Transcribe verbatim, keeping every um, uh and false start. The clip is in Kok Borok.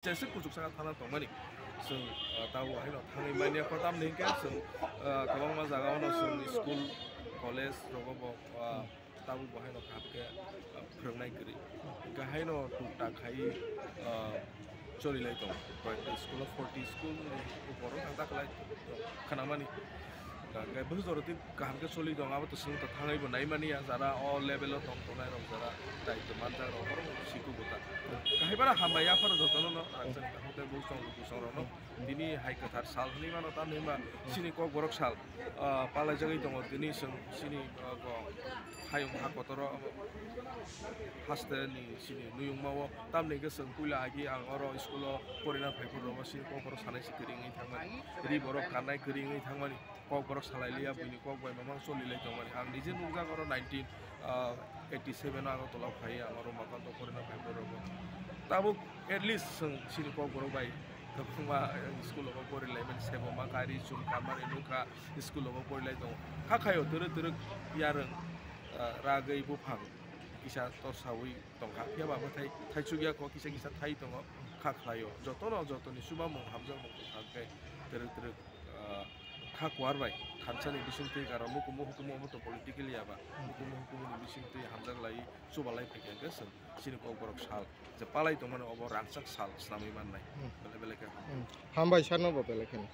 Jesa kuchuk saka thana tongmani. Chwng, ah, tabuk haino thangwi manya, kotam ni hwnkhe chwng, ah, kwbangma jaga o no chwng school, college rogo bo, ah, tabuk bo haino kaham khe, ah, phwrwngnai kwrwi. Hwnkhe haino tuktak khai, ah, choli lai tongo. Koyekta school o forty school ni upor o thang ta khlai khnamani. Hwnkhe bwswk jora twi kaham khe choli tong, abo to chwng to thangwi bo naimani ya, jara o level o tong tongnai rok, jara daitw manjak rok, borok rok siko bwta. Kahai bara hambai yaphar jotono no rangchak hotel bo chwng rok no tini hai kwthar sal hinwi mano, tamni hwnba chini Kokborok sal, ah, palaijagwi tongo tini chwng chini, ah, bo hayung ha kotoro haste ni chini nuyungma o, tamni hwnkhe chwng puila agi ang oro school o porina phaiphuru rok chini Kokborok sanai se kwrwi wngwi thangmani, ri borok kannai kwrwi wngwi thangmani. Kokborok salai liya, buini kok bai mamang choli lai tongmani. Ang nije nukjak oro nineteen eighty seven o Agartala o phai, ang oro Makanto porina phai borok. Tabuk at least chwng chini Kokborok bai kwbangma school o pori lai mani, sebo ma kari chum kamari nukha, school o pori lai tongo. Kha khaio twrwk twrwk yarwng, ah, ragwi buphang kisa torsawi tongkha. Phiya ba bwthai thaichukya kho, kisa kisa thai tongo, kha khlaio. Jotono jotoni chubamung hamjakmung kwthang khe twrwk twrwk, ah, kha kuar bai thansa ni bisingtwi karon mukumu hukumu obo to political ya ba, mukumu hukumu ni bisingtwi hamjak lai chuba lai phaikha hwnkhe chwng chini Kokborok sal je palai tongmani obo rangchak sal swnamwi mannai. Hmm. Belai belai khe ham. Hmm. Hambai sano bo belai kheno.